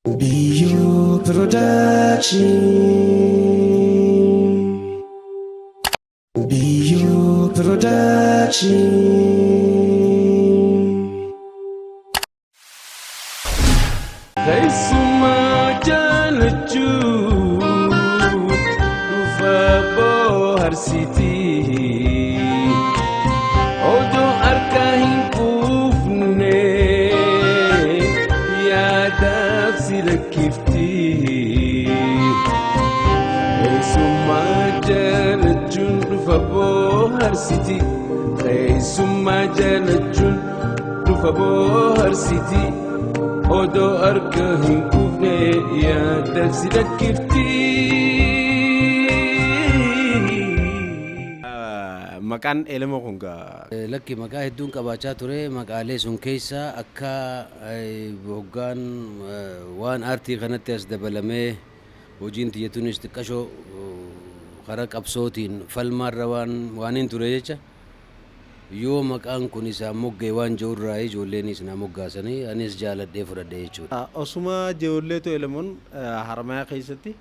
BU Production. BU Production. Keessumaa jaalachuu dhufa bohaarsitii odoo harka hin quufne yaadaaf si lakkifti. Keessumaa jaalachuun dhufa bohaarsitii keessumaa jaalachuun dhufa bohaarsitii. Odoo harka hin quufne yaadaaf si lakkifti. Maqaan Elemoo kun gaa Lakki, maqaa hedduun qabaachaa ture. Maqaalee sun keessa akka hoggaan waan aartii kanatti as dabalamee hojiin tiyyatuunis xiqqashoo karaa qabsootiin falmaarra waan hin ture jecha, yoo maqaan kun isaan moggee waan jiru ijoolleenis na moggaasanii, anis jaaladhee fudhadhe jechuudha. Osuma ijoolleetu Elemoon Haramayaa keessatti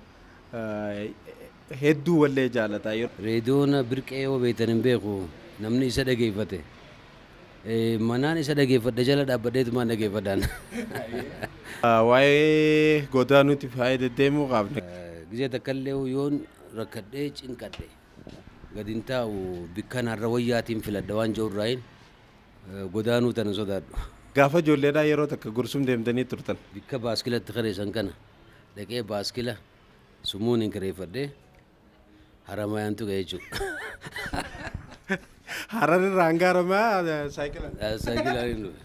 hedduu wallee jaalata. Reediyoon birqee yoo beektan hin beeku, namni isa dhageeffate. Manaan isa dhageeffadhe, jala dhaabbadheetumaan dhageeffadhaan. Waa'ee godaanuuti faayee deddeemuu qabne. Gizee takkallee yoon rakkadhee cinqadhe gadi hin taa'u, bikkanarra wayyaatiin filadha waan jiru irraayin godaanuu tana sodaadhu. Gaafa ijoolleedhaa yeroo takka Gursum deemtanii turtan. Bikka baaskilatti kareessan kana dhaqee baaskila sumuun hin kireeffadhee Haramayaan tuqe jechuudha. Harar irraa hanga Haramayaa saayikilaan. Saayikilaan hin dhufe.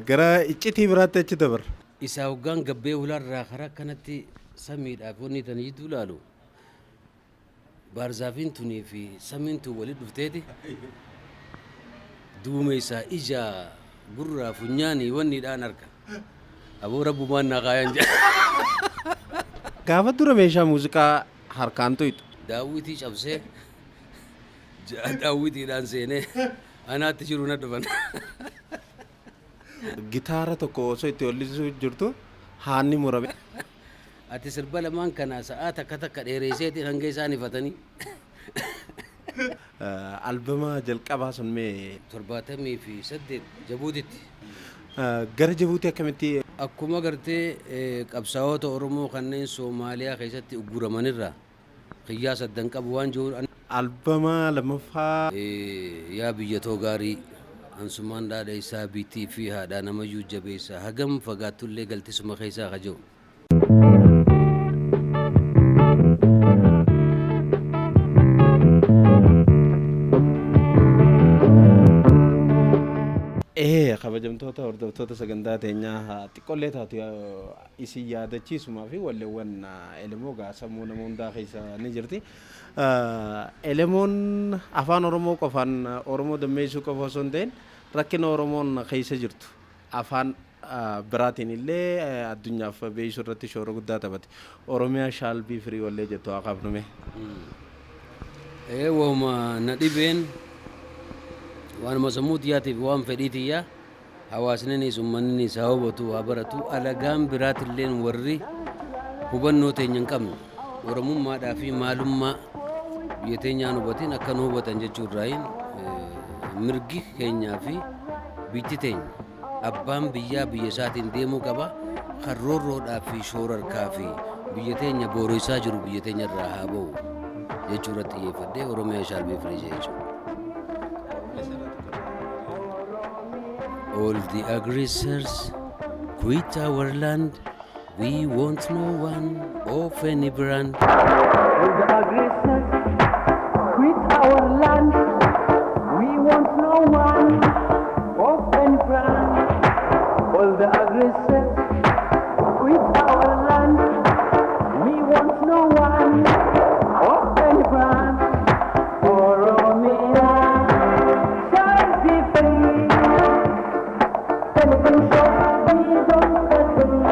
Gara iccitii biraatti achi dabarra. Isaa hoggaan gabbee hulaarraa karaa kanatti samiidhaaf wanni tan jidduu ilaalu, baarzaafiin tunii fi samiin tun walitti dhufteeti duumessaa ija gurraa funyaanii wanniidhaan arga. Aboo, rabbumaan naa kaayan jedha. Gaafa dura meeshaa muuziqaa harkaan tuyxu. Daawwitii cabsee daawwitiidhaan seenee anaatti jiru na dhufan. Gitaara tokko osoo itti wallisuu jirtu haanni murame. Ati sirba lamaan kana sa'aa takka takka dheereesseetiin hanga isaan ifatanii. Albama jalqabaa sun mee 78 Jabuutitti. Gara Jabuutii akkamitti? Akkuma gartee qabsaa'ota Oromoo kanneen Soomaaliyaa keessatti ugguramanirraa xiyyaa saddan qabu waan jiru. Albama lammaffaa. Yaa biyyatoo gaarii, ansumaan dhaadha isaa biitii fi haadhaa namayyuu jabeessa, hagam fagaattullee galtisuma keessaa ka jiru. Ee, kabajamtoota hordoftoota sagantaa teenyaa, xiqqollee taatu isin yaadachiisumaa fi walleewwan Elemoo gaa sammuu nama hundaa keessa ni jirti. Elemoon afaan Oromoo qofaan Oromoo dammeessuu qofa osoo hin ta'in, rakkina Oromoon keessa jirtu afaan biraatiin illee addunyaaf beeksisuu irratti shoora guddaa taphate. Oromiyaa shall be free wallee jettu haa kaafnume. Ee, waanuma na dhibeen, waanuma sammuu xiyyaatiif waan fedhii xiyyaa, hawaasninis uummanninis haa hubatu, haa baratu, alagaan biraatilleen warri hubannoo teenya hin qabne oromummaadhaa fi maalummaa biyya teenyaan hubatiin akka nu hubatan jechuu irraayin, mirgi keenyaa fi biyyi teenya abbaan biyyaa biyya isaatiin deemuu qaba, kan roorroodhaa fi shoorarkaa fi biyya teenya booreessaa jiru biyya teenya irraa haa ba'u jechuu irratti xiyyeeffadhee Oromiyaa shall be free jechuudha. All the aggressors quit our land. We want no one of any brand. All the aggressors quit our land. We want no one of any brand. All the aggressors quit our land. We want no one of any brand. Oromia shall be free. Anything so we don't agree.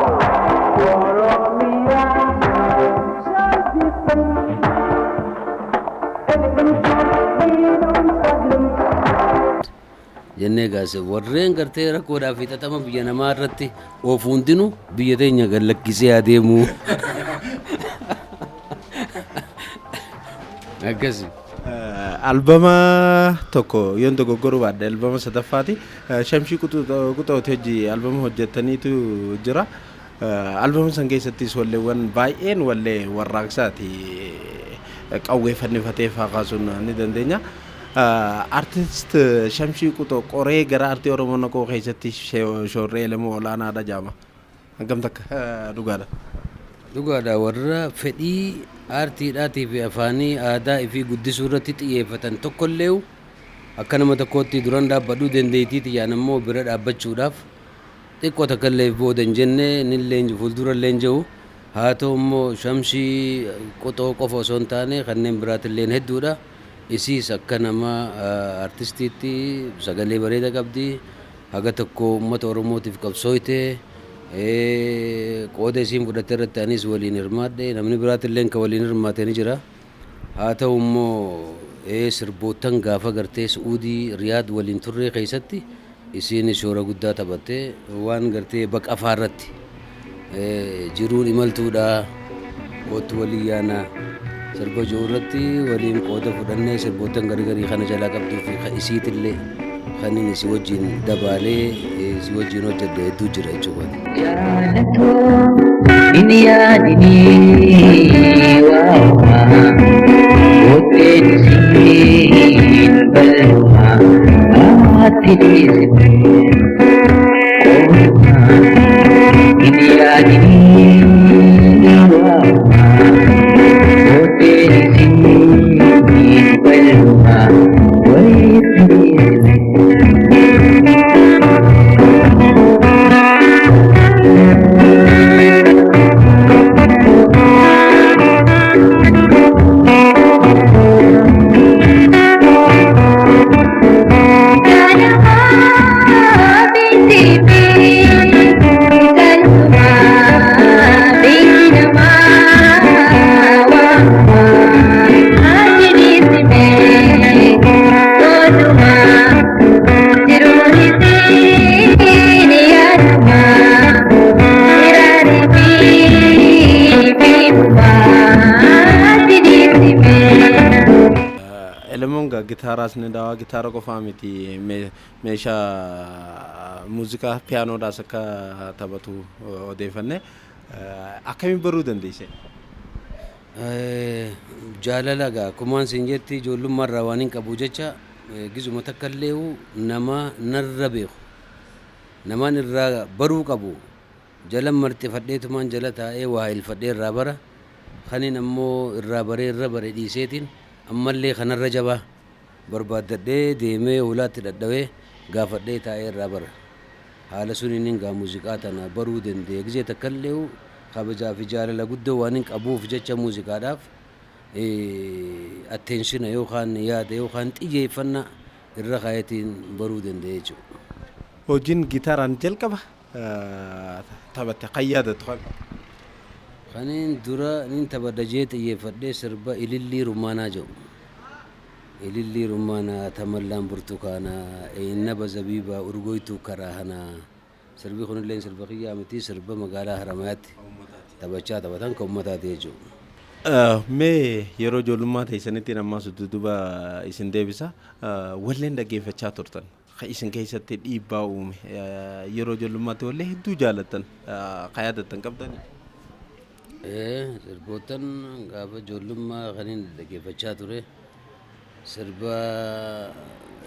Oromia shall be free. Anything so we don't agree. Jennee gaase warreen gartee rakkoodhaa fi xaxama biyya namaa irratti oofu hundinuu biyya teenya gad lakkisee adeemuu. Akkasi. Albama tokko yoon dogoggoruu baadhe albama sadaffaati. Shamshii Quxooti hojii albama hojjetaniitu jira. Albama san keessattis walleewwan baay'een wallee warraaqsaati. Qawwee fannifatee faa kaasuun ni dandeenya. Artist Shamshii Quxoo qoree gara aartii Oromoo naquu keessatti shoorree Elemoo olaanaadha jaama. Hangam takka dhugaadha? Dhugaadha, warra fedhii aartiidhaatii fi afaanii aadaa ifii guddisuu irratti xiyyeeffatan tokkolleeyu akka nama tokkootti duran dhaabbadhu, dandeettii tiyyaan ammoo bira dhaabbachuudhaaf xiqqoo takkallee if booda hin jenne, nillee fuuldurallee hin jiru. Haa ta'u immoo Shamsii Quxoo qofa osoo hin taane kanneen biraatilleen hedduudha. Isiis akka nama artistiitti sagalee bareeda qabdi. Haga tokko uummata Oromootiif qabsooyte. Qooda isiin fudhatte irratti anis waliin hirmaadhe. Namni biraatilleen ka waliin hirmaate ni jira. Haa ta'u immoo sirboottan gaafa gartee Su'uudii Riyaad waliin turree keessatti isiinis shoora guddaa taphatte, waan gartee baqafaa irratti jiruun imaltuudha, koottu walii yaana sirba jiru irratti waliin qooda fudhannee, sirboottan garii garii kana jalaa qabduu fi kan isiitillee kanin isii wajjin dabaalee isii wajjin hojjedhe hedduu jira jechuudha. Jaalatoo, hin yaadinii waa'uma booddeen isiin bal'uma ati dhiisite qooduma. Hin yaadinii waa'uma booddeen isiin bal'uma wayitti dhiisite. Elemoon gaa gitaaraas ni dhawa, gitaara qofaa miti, meeshaa muuziqaa piyaanoodhaas akka taphatu odeeffanne. Akkamiin baruu dandeesse? Jaalala gaa akkumaan siin jetti ijoollummaa irraa waan hin qabu jecha, gizuma takka illee nama narra beeku, namaan irraa baruu qabu jala marxifadheetumaan jala taa'ee waa ilfadhee irraa bara. Kanin ammoo irraa baree irra bare dhiiseetiin ammallee kanarra jabaa barbaaddadhee deemee hulaatti dhadhawee gaafadhee taa'ee irraa bara. Haala suniin gaa muuziqaa tana baruu danda'e. Gizee takka illee kabajaa fi jaalala guddoo waan hin qabuuf jecha muuziqaadhaaf attention yookaan yaada yookaan xiyyeeffannaa irra kaayetiin baruu danda'e jechuudha. Hojiin gitaaraan jalqaba taphatte kan yaadattu kan? Kaniin dura nin taphadha jee xiyyeeffadhee sirba Ilillii Rummaanaa jedhu. Ilillii rummaanaa tamallaan burtukaanaa eennaba zabiibaa urgoytuu karaa hanaa. Sirbi kunillee sirba kiyyaa miti, sirba magaalaa Haramayaatti taphachaa taphatan kan uummataati jechuudha. Mee yeroo ijoollummaa teessanitti ammas dudduuba isin deebisa. Walleen dhaggeeffachaa turtan kan isin keessatti dhiibbaa uume, yeroo ijoollummaatti wallee hedduu jaalattan kan yaadattan qabdanii? Sirboottan gaafa ijoollummaa kaniin dhaggeeffachaa ture sirba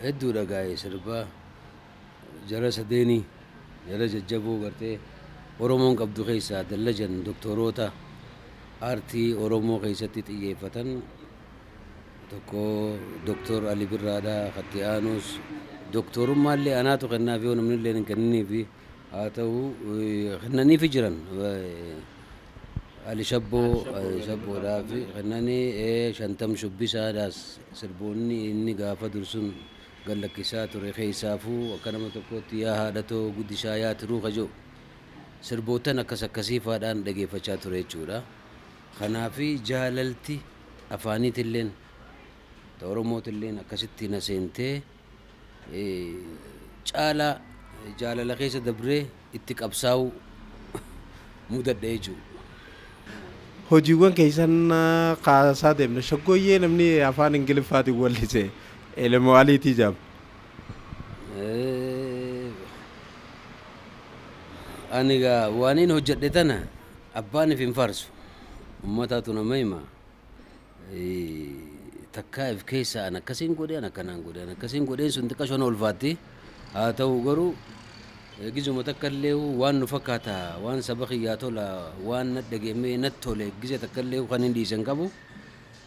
hedduudha gaa'e. Sirba jara sadeenii, jara jajjaboo gartee Oromoon qabdu keessaa dallajan, doktoroota aartii Oromoo keessatti xiyyeeffatan, tokko Doktor Ali Birraadha. Katti aanus doktorummaallee anaatu kennaaf, yoo namni illee hin kenniniifi haa ta'u kennaniifi jiran. Ali Shabboo, Ali Shabboodhaa fi kennanii Shantam Shubbisaadhaas sirboonni inni gaafa dursun gallakkisaa ture, keessaafuu akka nama tokkootti "Yaa haadhatoo guddisaa yaa tiruu" ka jedhu, sirbootan akkas akkasii faadhaan dhageeffachaa ture jechuudha. Kanaafi jaalalti afaaniitilleen ta Oromootilleen akkasitti na seentee. caalaa jaalala keessa dabree itti qabsaa'uu mudadhe jechuudha. Hojiiwwan keessan kaasaa deemna. Shaggooyyee namni afaan Ingiliffaatiin wallise Elemoo Aliitii jedhama. Ani egaa waaniin hojjedhe tana abbaan if hin faarsu. Ummataatu nama hima. Takkaa if keessa an akkasiin godhe, an akkanaan godhe, an akkasiin godheen sun xiqqaa shona ulfaatti. Haa ta'u garuu gizuma takka illee waan nu fakkaata, waan saba kiyyaa tola, waan na dhageemee natti tole gize takka illee kan hin dhiisen qabu.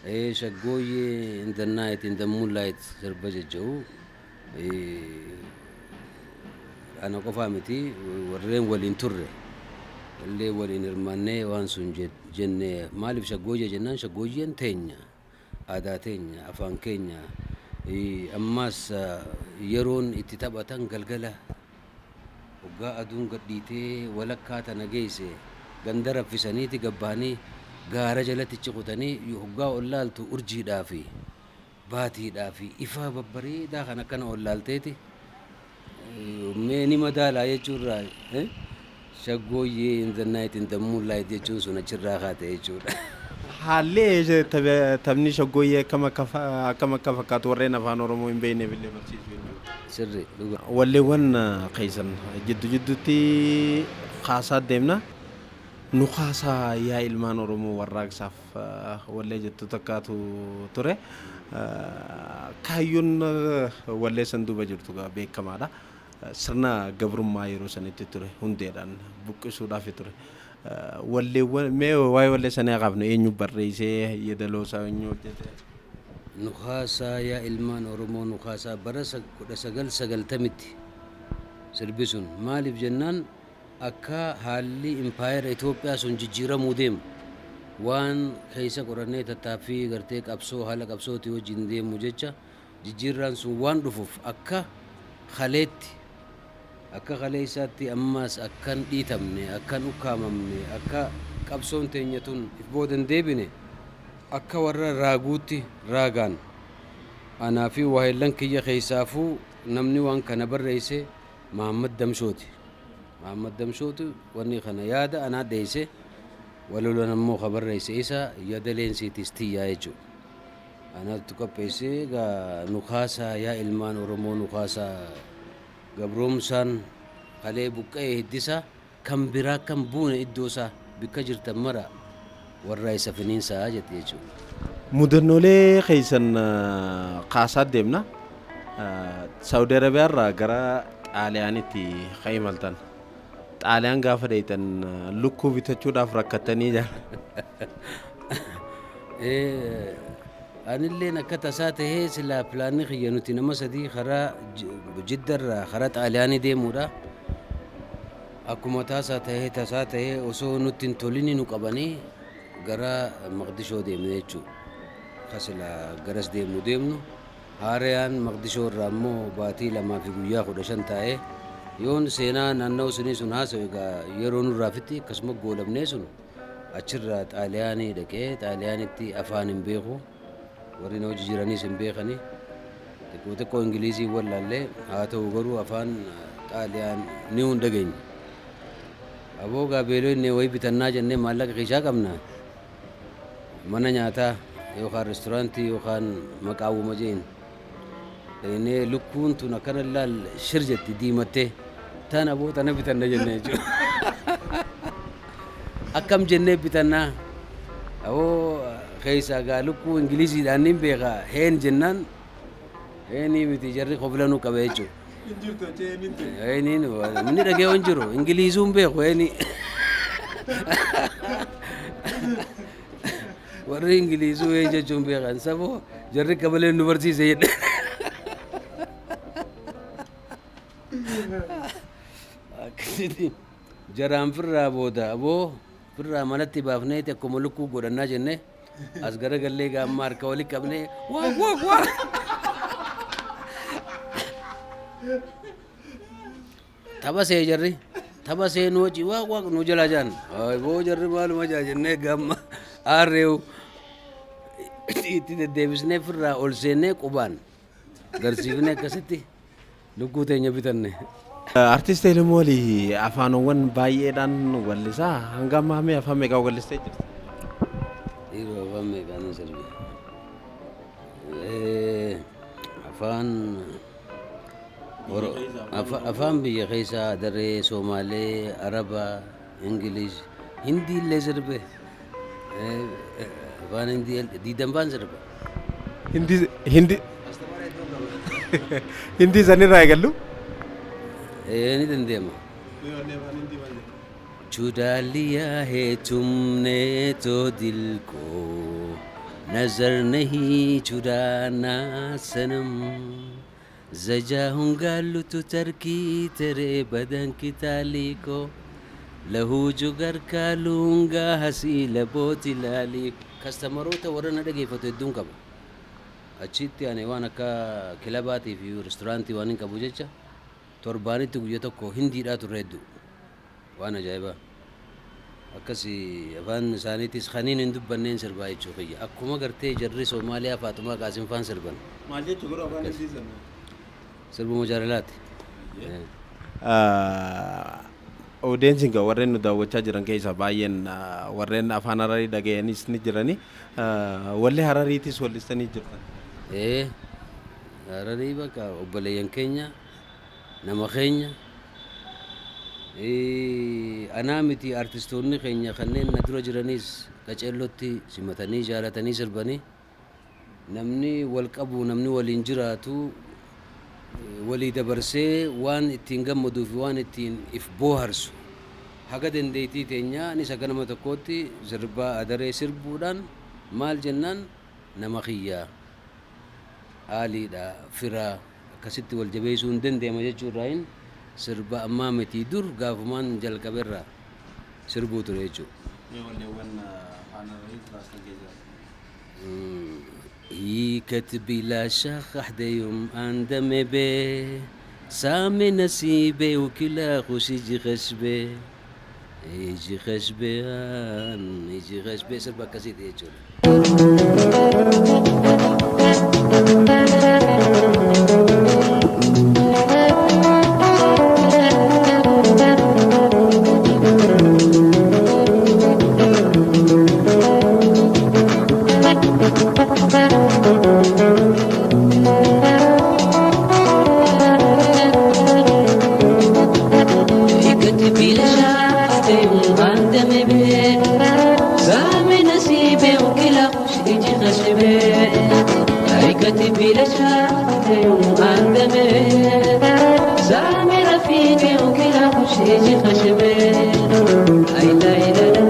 Shaggooyyee in the night in the moonlight sirba jajja'u ana qofaa miti, warreen waliin turre illee waliin hirmaannee waan sun jenne. Maaliif shaggooyyee jennaan, shaggooyyeen teenya, aadaa teenya, afaan keenya. Ammaas yeroon itti taphatan galgala, hoggaa aduun gadhiitee walakkaa tana geesse, ganda raffisaniiti gabbaanii gaara jalatti ciqutanii, hoggaa ol laaltu urjiidhaa fi baatiidhaa fi ifa babbareedaa kan akkana ol laalteeti mee ni madaalaa jechuurraa shaggooyyee in the night in the moonlight jechuun sun achirraa kaate jechuudha. Haalli taphni shaggooyyee akkam akka fakkaatu warreen afaan Oromoo hin beekneef illee barsiisuu jechuudha. Sirri dhuga. Walleewwan keessan jiddu jidduutti kaasaa deemna. Nu kaasaa yaa ilmaan Oromoo warraaqsaaf wallee jettu takkaatu ture. Kaayyoon wallee san duuba jirtu beekamaadha. Sirna gabrummaa yeroo sanitti ture hundeedhaan buqqisuudhaaf ture. Walleewwan mee waa'ee wallee sanii haa kaafnu. Eenyu barreessee, yeedaloo isaa eenyu hojjete? Nukaasaa yaa ilmaan Oromoo nukaasaa, bara 1990tti sirbi sun. Maaliif jennaan, akka haalli impaayera Itoophiyaa sun jijjiiramuu deemu waan keessa qorannee, tattaaffii gartee qabsoo haala qabsootii wajjin deemu jecha, jijjiirraan sun waan dhufuuf akka kaleetti, akka kaleessaatti ammaas akkan dhiitamne, akkan ukkaamamne, akka qabsoon teenya tun if booda hin deebine, akka warra raaguutti raagaan anaa fi waahillan kiyya keessaafuu namni waan kana barreesse Mahammad Damshooti. Mahammad Damshooti wanni kana yaada anaa dhiyeesse, walolan ammoo ka barreesse isa, yadaleensiitis tiyyaa jechuudha. Anaatu qopheesse egaa. Nu kaasaa yaa ilmaan Oromoo nu kaasaa, gabroomsaan kalee buqqa'ee hiddisaa, kan biraa kan buune iddoo isaa, bikka jirtan mara warra isa finiinsaa jette jechuudha. Mudannoolee keessan kaasaa deemna. Saawudi Arabiyaa irraa gara Xaaliyaanitti kan imaltan. Xaaliyaan gaafa dheeytan lukkuu bitachuudhaaf rakkattanii jira. Anilleen akka tasaa tahee silaa pilaanni kiyya nuti nama sadii karaa Jiddarraa karaa Xaaliyaanii deemuudha. Akkuma tasaa tahee osoo nutti hin tolini nu qabanii gara Maqdishoo deemne jechuudha. Akka silaa garas deemnu deemnu haarayaan Maqdishoo irraa immoo baatii 2 fi guyyaa 15 taa'ee, yoon seenaa naanna'u sunii sun haasa'u egaa yeroo nurraa fitti, akkasuma goolabnee sun achirraa Xaaliyaanii dhaqee. Xaaliyaanitti afaan hin beeku, warri na hojii jiranis hin beekani. Xiqqoo xiqqoo Ingilizii wallaallee, haa ta'u garuu afaan Xaaliyaan ni hin dhageenye. Aboo gaabeeloo inni wayii bitannaa jennee maallaqa keessaa qabna. Mana nyaataa yookaan reesturaantii yookaan maqaawwuma jeen. Dhaqnee lukkuun tun akkana laal shir jetti diimattee, tana boo tana bitanna jennee jechuudha. Akkam jennee bitannaa? Aboo keessaa gaa lukkuu Ingiliziidhaan ni beeka, hen jennaan heenii miti, jarri koflanuu qaba jechuudha. Heeniin namni dhagee hin jiru, Ingiliizuu hin beeku heenii. Warri Ingiliizuu heen jechuun beekan saboo jarri qabaleen nu barsiise jedhe. Akkasitti jaraan firraa booda aboo firraa manatti baafneeti akkuma lukkuu godhannaa jennee as garagallee gaamma harka wali qabnee waa waa waa. Tapha see jarri tapha seenuu hojii waa waa nu jalaa jaan boo jarri maaluma jaa jennee gaamma aarreewu itti deddeebisnee firraa ol seennee qubaan garsiifnee akkasitti. Lukkuu teenya bitanne. Artist Elemoo Alii afaanowwan baay'eedhaan wallisaa. Hanga ammaa mee afaan meeqaan wallistee jirta? Dhiiroo afaan meeqaan sirbe? Afaan afaan biyya keessaa Adaree, Somaalee, Araba, Ingilish, Hindii illee sirbe. Afaan Hindii diidan sirba. Hindii sanirraa eegallu? Ni danda'ama. चुरा लिया है तुमने तो दिल को, नजर नहीं चुराना सनम। सजाऊंगा लुत तरकी तेरे बदन की ताली को, लहू जुगर का लूंगा हसी लबो लाली। Customeroota warra na dhageeffatu hedduun qaba. Achitti ani waan akka kilabaatii fi resturaantii waan hin qabu jecha torbaanitti guyya tokko Hindiidhaa turre hedduu waan ajaa'ibaa. Akkasi afaan isaaniitis kaniin hin dubbanneen sirbaa jechuu kiyya. Akkuma gartee jarri Soomaaliyaa Faaxumaa Qaasim faan sirban. Maal jechuu garuu afaan Hindii sana? Sirbuma jaalalaati. Audienceiin gaa warreen nu daawwachaa jiran keessaa baay'een warreen afaan Hararii dhaga'anis ni jirani. Wallee Harariitis wallistanii jirtan. Ee, Hararii bakka obboleeyyan keenya, nama keenya, anaa miti, artistoonni keenya kanneen na dura jiranis qaceellotti simatanii jaalatanii sirbanii. Namni wal qabu, namni waliin jiraatu, walii dabarsee waan ittiin gammaduu fi waan ittiin if booharsu haga dandeettii teenyaa anis akka nama tokkootti sirbaa Adaree sirbuudhaan maal jennaan nama kiyyaa haaliidha firaa akkasitti wal jabeessuu hin danda'ama jechuurraayin sirba ammaa miti, dur gaafumaan jalqaberraa sirbuu ture jechuudha. Walleewwan afaan Hararii baastan keessaa. هيكت بلا شخ يوم عندم به سامي نسيبي وكلا خوش يجي خشبي يجي خشبي يجي خشبي sirba akkasiiti jechuudha. كتبي لشافتي وعندم بي سامي نسيبي وكلا خوش يجي خشبي. كتبي لشافتي وعندم سامي رفيقي وكلا خوش يجي خشبي. اي لا لا لا.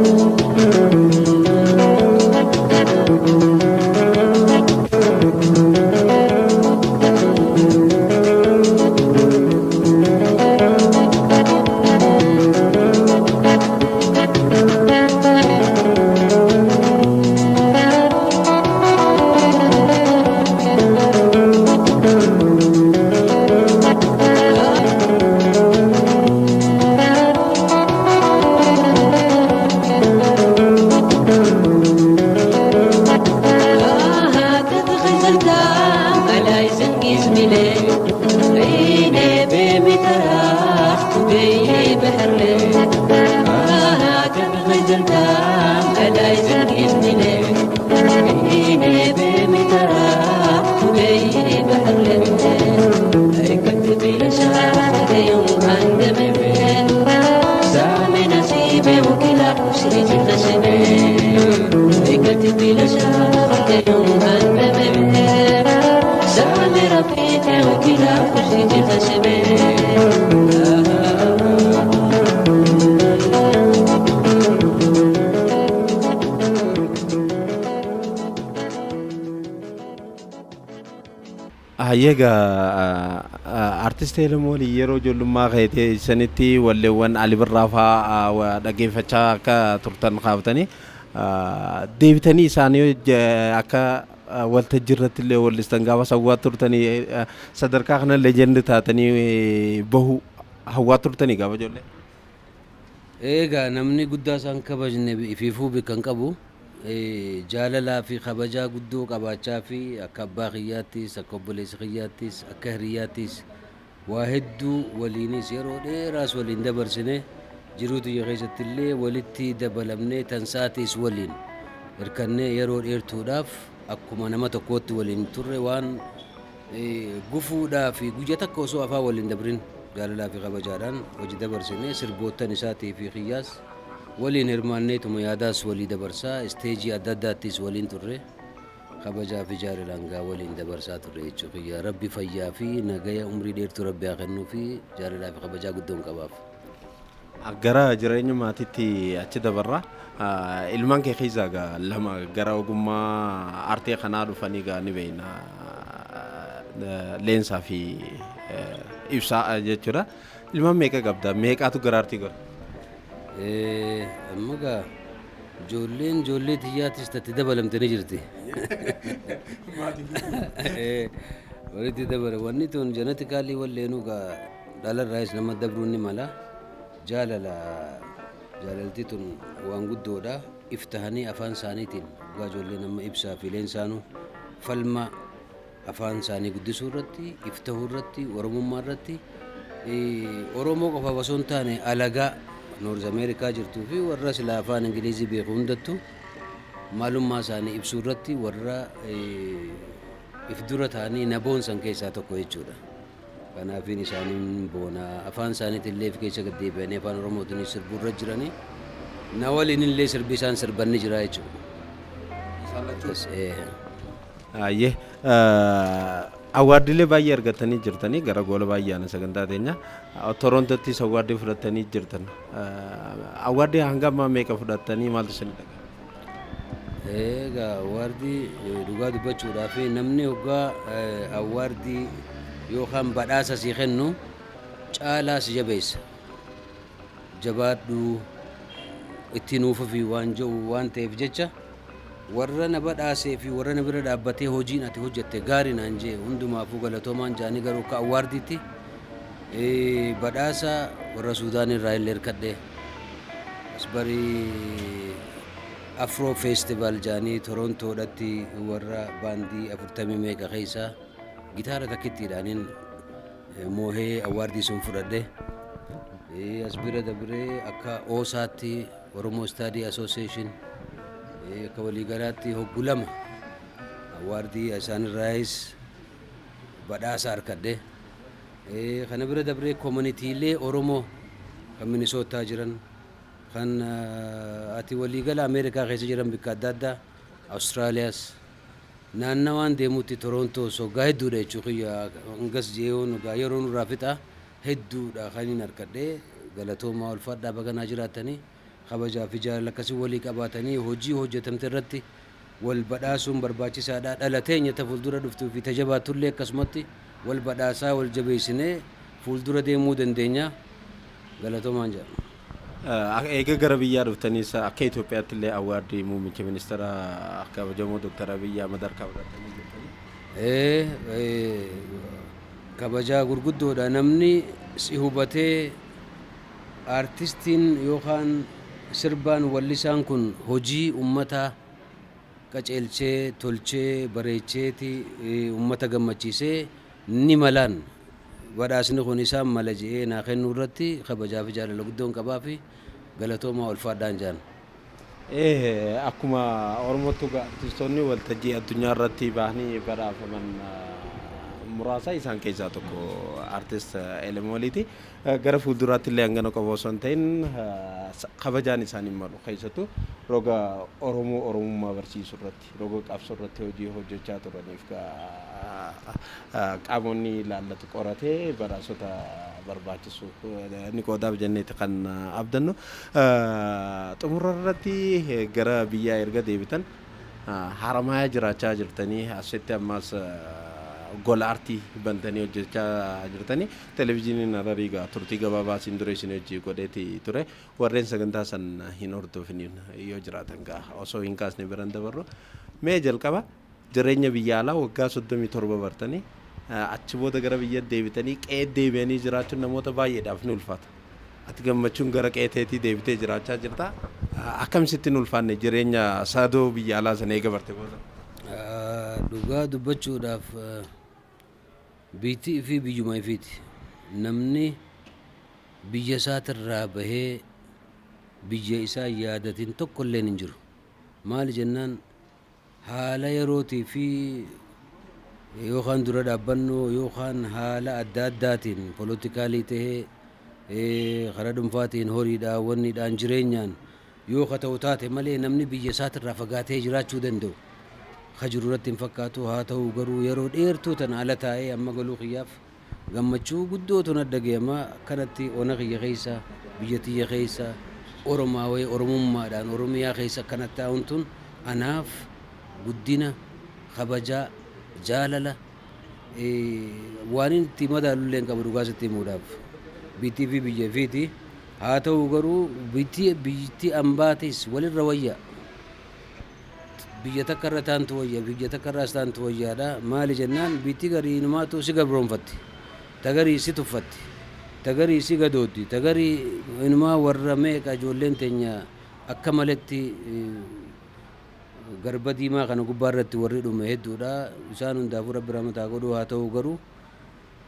Egaa artist Elemoo yeroo ijoollummaa keetii sanitti walleewwan Ali Birraa fa'aa dhaggeeffachaa akka turtan kaaftanii, deebitanii isaanii akka waltajjii irratti illee wallistan gaafa hawwaa turtanii, sadarkaa kana legend taatanii bahu hawwaa turtanii gaafa ijoollee? Egaa namni guddaa isaan kabajne ifiifuu bakka hin qabu. Jaalalaa fi kabajaa guddoo qabaachaa fi akka abbaa kiyyaattis, akka obboleessa kiyyaattis, akka hiriyyaattis. Waa hedduu waliinis yeroo dheeraas waliin dabarsine, jiruu tiyya keessatti illee walitti dabalamnee tansaatiis waliin hirkannee yeroo dheertuudhaaf akkuma nama tokkootti waliin turre. Waan gufuudhaa fi guyya takka osoo afaan waliin dabrin jaalalaa fi kabajaadhaan hojii dabarsine. Sirboottan isaatii fi kiyyaas waliin hirmaanneetuma yaadaas walii dabarsaa, isteejii adda addaattis waliin turre, kabajaa fi jaalalaan gaa waliin dabarsaa turre jechuu kiyya. Rabbi fayyaa fi nagaya, umrii dheertuu Rabbi haa kennuu fi jaalalaa fi kabajaa guddoon qabaaf. Gara jireenya maatiitti achi dabarra. Ilmaan kee keessaa gaa lama gara ogummaa aartii kanaa dhufanii gaa ni beekna. Leensaa fi Ibsaa jechuudha. Ilmaan meeqa qabda? Meeqaatu gara aartii gara? Amma gaa ijoolleen ijoollee tiyyaatis tatti dabalamte ni jirti. Walitti dabala. Wanni tun genetically walleenuu gaa dhalarraayis nama dabruun ni mala. Jaalala, jaalalti tun waan guddoodha. Iftahanii afaan isaaniitiin dhugaa ijoolleen amma Ibsaa fi Leensaanuu falma afaan isaanii guddisuu irratti, iftahuu irratti, Oromummaa irratti, Oromoo qofaaf osoo hin taane alagaa North America jirtuu fi warra silaa afaan Ingilizii beeku hundattu maalummaa isaanii ibsuu irratti warra if dura ta'anii na boonsan keessaa tokko jechuudha. Kanaafiin isaaniin boona. Afaan isaaniitiin illee if keessa gad deebi'anii afaan Oromootiin sirbuu irra jiranii, na waliin illee sirbi isaan sirban ni jira jechuudha. Akkas. Ayyee, awaardiilee baay'ee argatanii jirtanii gara goola baay'ee sagantaa teenya. Torontottis awaardii fudhatanii jirtan. Awaardii hanga ammaa meeqa fudhatanii, maaltu isin dhaga'ama? Egaa awaardii, dhugaa dubbachuudhaaf, namni hoggaa awaardii yookaan badhaasa sii kennu caalaa si jabeessa. Jabaadhu, itti nuufufi waan jedhu waan ta'eef jecha, warra na badhaasee fi warra na bira dhaabbatee hojiin ati hojjette gaarii naan jee hundumaafuu galatoomaan jaanii. Garuu akka awaardiitti badhaasa warra Suudaan irraa illee hirkadhe. As barii Afro Festival jaanii Torontoodhatti warra baandii 40 meeqa keessaa gitaara takkittiidhaaniin moohee awaardii sun fudhadhe. As bira dabree akka OSAatti, Oromo Study Association, akka waliigalaatti hoggu lama awaardii isaanirraayis badhaasa harkadhe. Kana bira dabree communitylee Oromoo kan Minisootaa jiran, kan ati waliigala Ameerikaa keessa jiran, bakka adda addaa, Awustiraaliyaas naannawaan deemutti, Torontoos hoggaa hedduudha jechuu kiyya. Hangas jeeyoon hoggaa yeroo nurraa fixa, hedduudha kan hin harkadhe. Galatoomaa, ulfaadhaa, baganaa jiraatanii, kabajaa fi jaalala akkasii walii qabaatanii hojii hojjetamte irratti wal badhaasuun barbaachisaadha. Dhalateenya ta fuuldura dhuftuu fi tajabaattullee akkasumatti wal badhaasaa wal jabeessinee fuuldura deemuu dandeenya. Galatoomaan jedha. Eega gara biyyaa dhuftaniis akka Itoophiyaatti illee awaardii muummicha ministeera kabajamoo Dr. Abiyyi Ahmad harkaa fudhatanii jirtanii. Kabajaa gurguddoodha. Namni si hubatee aartistiin yookaan sirbaan wallisaan kun hojii ummataa qaceelchee, tolchee, bareecheeti ummata gammachiisee ni malaan badhaasni kun isaan mala je'ee naa kennuu irratti kabajaa fi jaalala guddoon qabaa fi galatoomaa, ulfaadhaan jaan. Akkuma Oromootti artistoonni waltajjii addunyaa irratti bahanii badhaafaman muraasa isaan keessaa tokko artist Elemooliiti. Gara fuulduraatti illee hangana qofa osoo hin ta'in kabajaan isaan hin malu, keessattuu roga Oromoo Oromummaa barsiisuu irratti, roga qabsoo irratti hojii hojjechaa turaniif qaamonni ilaallatu qoratee badhaasota barbaachisu ni qoodaaf jenneeti kan abdannu. Xumura irratti, gara biyyaa erga deebitan Haramayaa jiraachaa jirtanii, asitti ammas gola artii bantanii hojjechaa jirtanii, televezyiiniin Hararii gaa turtii gabaabaa asiin dura isin hojii godheeti ture. Warreen sagantaa san hin hordofiniin yoo jiraatan gaa osoo hin kaasne biran dabarru. Mee jalqaba jireenya biyya alaa waggaa 37 bartanii achi booda gara biyya deebitanii, qe'ee deebi'anii jiraachuun namoota baay'eedhaaf ni ulfaata. Ati gammachuun gara qe'ee teetii deebitee jiraachaa jirta. Akkam sitti hin ulfaanne jireenya saadoo biyya alaa sana eega barte booda? Dhugaa dubbachuudhaaf, biitti ifii biyyuma ifiiti. Namni biyya isaatirraa bahee biyya isaa yaadatin tokko illeen hin jiru. Maali jennaan, haala yerootii fi yookaan dura dhaabbannoo yookaan haala adda addaatiin, politically tahee, karaa dhuunfaatiin, horiidhaan, wanniidhaan, jireenyaan yoo ka ta'u taate malee, namni biyya isaatirraa fagaatee jiraachuu danda'u ka jiru irratti hin fakkaatu. Haa ta'u garuu, yeroo dheertuu tana ala taa'ee amma galuu kiyyaaf gammachuu guddootu na dhagayama. Akkanatti ona kiyya keessa, biyya tiyya keessa, Oromaa wayii Oromummaadhaan Oromiyaa keessa akkanatti taa'uun tun anaaf guddina, kabajaa, jaalala waan inni itti madaalullee hin qabu. Dhugaa sitti himuudhaaf, biittii fi biyya fiiti. Haa ta'u garuu, biyyittii ambaatis walirra wayya, biyya takka irra taantu wayya, biyya takka irraas taantu wayyaadha. Maali jennaan, biitti garii inumaatu si gabroonfatti, tagarii si tuffatti, tagarii si gadooddi, tagarii inumaa warra meeqa ijoolleen teenya akka maletti garba diimaa kana gubbaa irratti warri dhume hedduudha. Isaan hundaafuu Rabbi rahmataa godhuu. Haa ta'u garuu,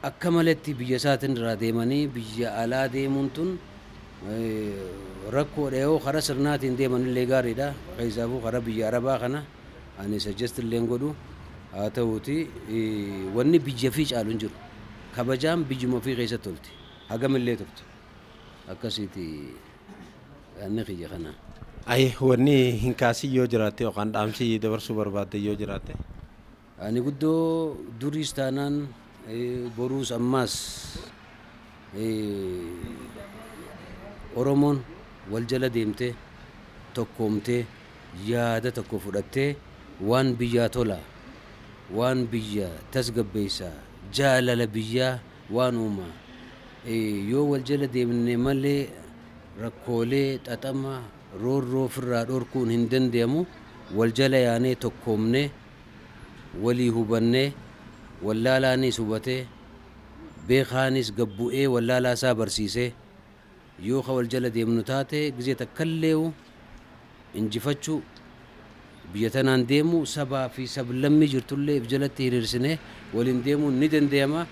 akka maletti biyya isaatiin irraa deemanii biyya alaa deemuun tun rakkoodha. Yoo karaa sirnaatiin deeman illee gaariidha. Keessaafuu karaa biyya Arabaa kana ani suggest illee godhu. Haa ta'uuti, wanni biyya fi caalu hin jiru. Kabajaan biyyuma ofii keessatti tolti, hagamillee turte. Akkasiiti yaanni kiyya kana. Ayi, wanni hin kaasin yoo jiraatte yookaan dhaamsi dabarsuu barbaadde yoo jiraatte. Ani guddoo duriis taanaan, boruus, ammaas Oromoon wal jala deemtee, tokkoomtee, yaada tokko fudhattee, waan biyyaa tola, waan biyya tasgabbeessa, jaalala biyyaa waan uuma yoo wal jala deemne malee, rakkoolee xaxama roorroo ofirraa dhorkuun hin danda'amu. Wal jala yaanee, tokkoomnee, walii hubannee, wallaalaanis hubatee, beekaanis gabbu'ee wallaalaa isaa barsiisee, yoo ka wal jala deemnu taate, gizee takkalleewu injifachuu biyya tanaan deemu, sabaa fi sablammii jirtullee if jalatti hiriirsinee waliin deemuun ni danda'ama.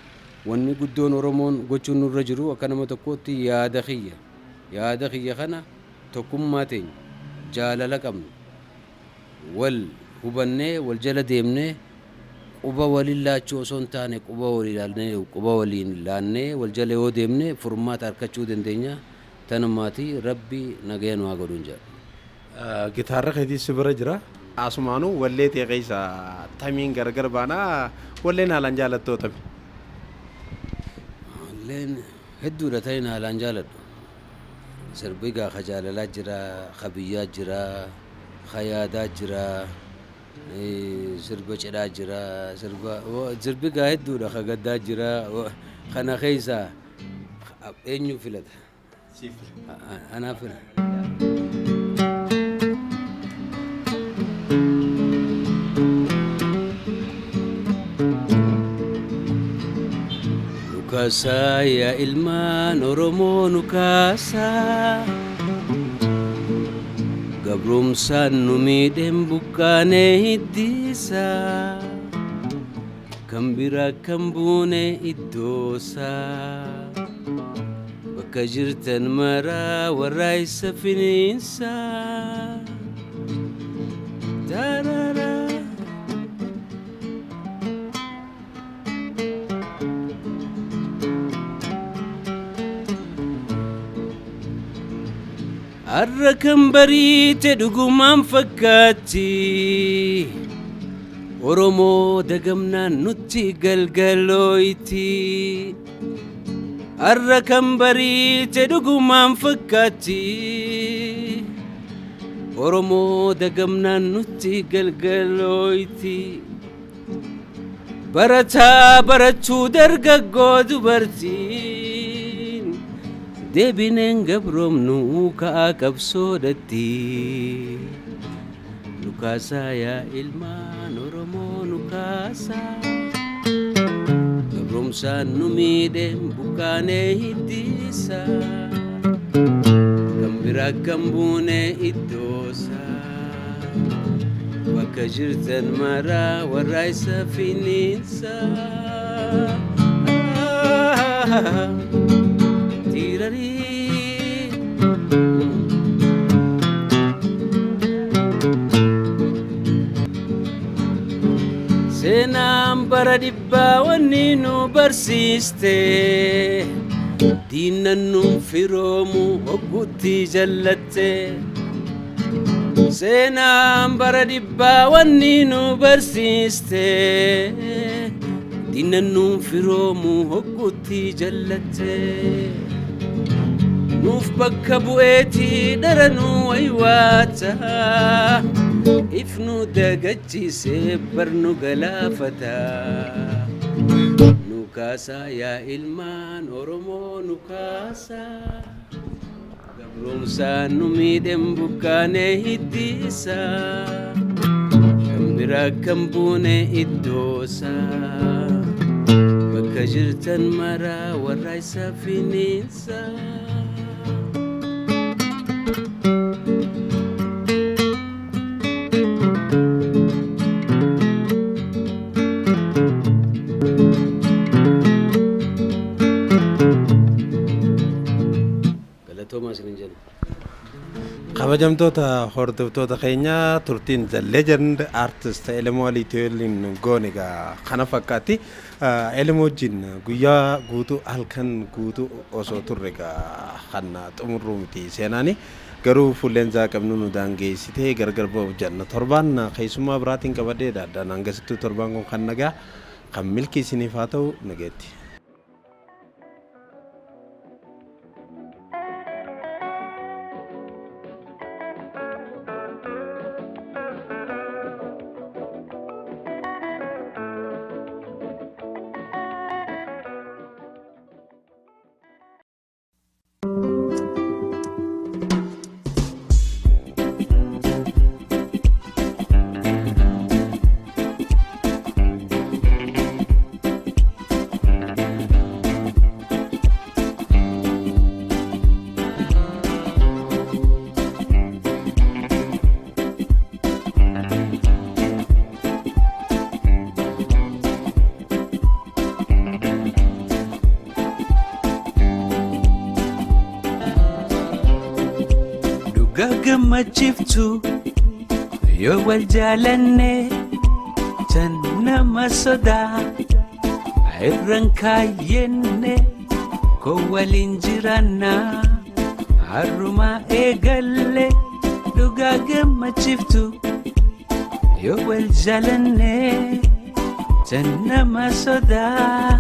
Wanni guddoon Oromoon gochuun nurra jiru, akka nama tokkootti yaada kiyya. Yaada kiyya kana, tokkummaa teenya, jaalala qabnu, wal hubannee, wal jala deemnee, quba waliin laachuu osoo hin taane, quba waliin laannee wal jala yoo deemne, furmaata argachuu dandeenya. Tanumaati, Rabbi nagaya nu haa godhuun jedha. Gitaarra keetii si bira jira. Asumaanuu wallee ta'e keessa tamiin gargar baanaa, walleen haalaan jaalattoo tami? Walleen hedduudha ta'in haalaan jaaladhu. Sirbi gaa ka jaalalaa jira, ka biyyaa jira, ka yaadaa jira, sirba cidhaa jira, sirba sirbi gaa hedduudha, ka gaddaa jira. Kana keessa eenyu filata? Anaa fila. Nukaasaa yaa ilmaan Oromoo, nukaasaa, gabroomsaan nu miidheen buqqaanee hiddiisaa, kan biraa kan buune iddoosaa. Bakka jirtan maraa warra isa finiinsaa. Tarara. Har'a kan bariite dhugumaan fakkaatti. Oromoo dagamnaan nutti galgalooyti. Har'a kan bariite dhugumaan fakkaatti. Oromoo dagamnaan nutti galgalooyti. Barataa, barachuu, dargaggoo, dubartiin, deebineen gabroomnu ka'aa qabsoodhatti. Nukaasaa yaa ilmaan Oromoo, nukaasaa, gabroomsaan nu miidheen buqqaanee hiddiisaa, kan biraa kan buune iddoosaa. Bakka jirtan maraa warra isa finiinsaa. Tiirarii. Seenaan bara dhibbaa wanni nu barsiiste, diinnan nuun firoomu hogguutti jallatte. Seenaan bara dhibbaa wanni nu barsiiste, diinnan nuun firoomu hogguutti jallatte. Nuuf bakka bu'eeti dharanuu waywaata, if nu dagachiise bar nu galaafata. Nu kaasaa yaa ilmaan Oromoo, nu kaasaa. Gabroomsaan nu miidhen buqqaanee hiddiisaa, kan biraa kan buune iddoosaa. Bakka jirtan maraa warra isa finiinsaa. Galatoomaa isinin jenna. Kabajamtoota hordoftoota keenya, turtiin The Legend Artist Elemoo Aliitii goone egaa kana fakkaatti. Elemoo wajjin guyyaa guutuu, halkan guutuu osoo turre egaa kan xumurruu miti seenaani. Garuu fuulleen isaa qabnu nu daangeessitee gargar ba'uuf jenna. Torbaan keessummaa biraatiin qabadhee addaan hangasittuu torbaan kun kan nagaa kan milkii isiniif haa ta'u, nageetti. Dhugaa gammachiiftu yoo wal jaalanne, tan nama sodaa irraan kaayyenne, koo waliin jiraannaa har'umaa eegalle. Dhugaa gammachiiftu yoo wal jaalanne, tan nama sodaa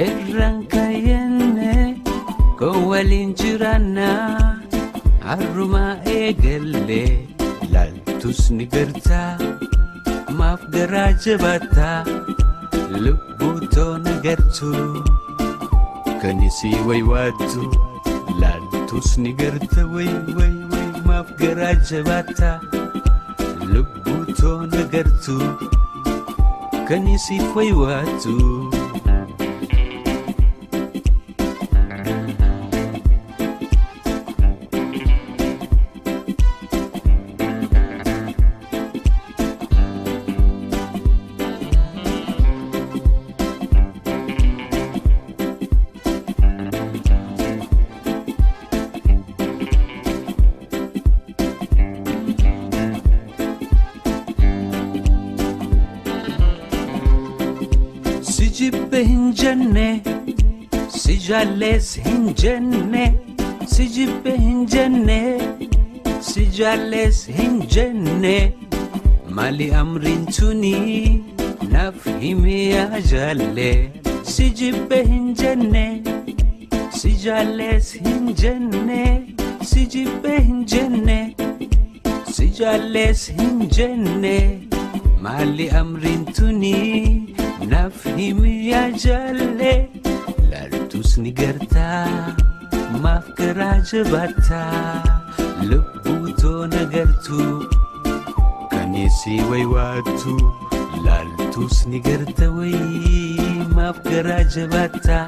irraan kaayyenne, koo waliin jiraannaa har'umaa eegalle. Laaltus ni gartaa, maaf garaa jabaattaa? Lubbuu toona gartuu kan isii waywaattu. Laaltus ni garta, way way way, maaf garaa jabaattaa? Lubbuu toona gartuu kan isii waywaattu. Si jibbe hin jenne, si jaalles hin jenne, si jibbe hin jenne, si jaalles hin jenne. Maali amriin tuni, naaf himi yaa jaalle? Si jibbe hin jenne, si jaalles hin jenne, si jibbe hin jenne, si jaalles hin jenne. Maali amriin tuni, naaf himi yaa jaalle? Laaltus ni gartaa, maaf garaa jabaattaa? Lubbuu toona gartuu kan isii waywaattu. Laaltus ni garta, wayii, maaf garaa jabaattaa?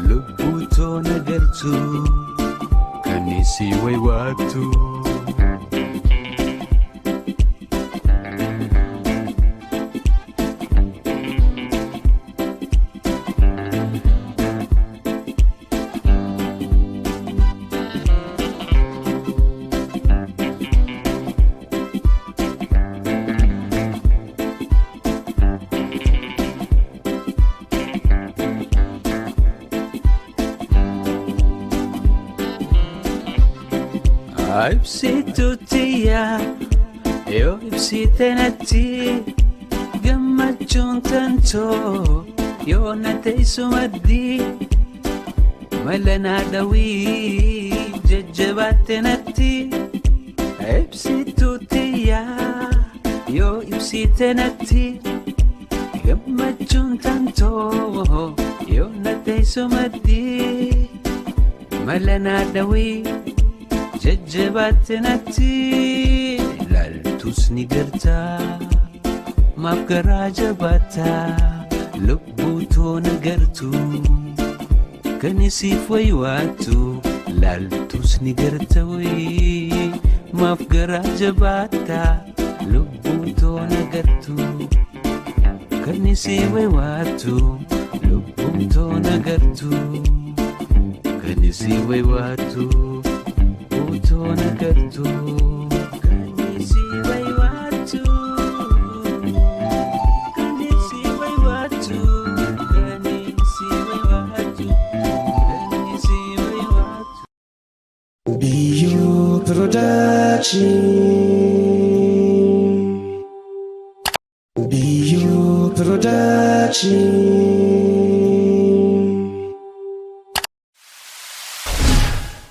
Lubbuu toona gartuu kan isii waywaattu. Ibsituu tiyyaa, yoo ibsite natti gammachuun tantoo, yoo na teessu maddii mala naa dhawii jajjabaatte natti. Ibsituu tiyyaa, yoo ibsite natti gammachuun tantoo, yoo na teessu maddii mala naa dhawii jajjabaatte natti. Laaltus ni gartaa, maaf garaa jabaataa? Lubbuu toona gartuu kan isiif waywaatu. Laaltus ni garta wayii, maaf garaa jabaataa? Lubbuu toona gartuu kan isii waywaatu. Lubbuu toona gartuu kan isii waywaatu. Lubbuu toona gartuu kan isii waywaatu. Kan isii waywaatu. Kan isii waywaatu. Kan isii waywaatu. Biyyoo Production. Biyyoo Production.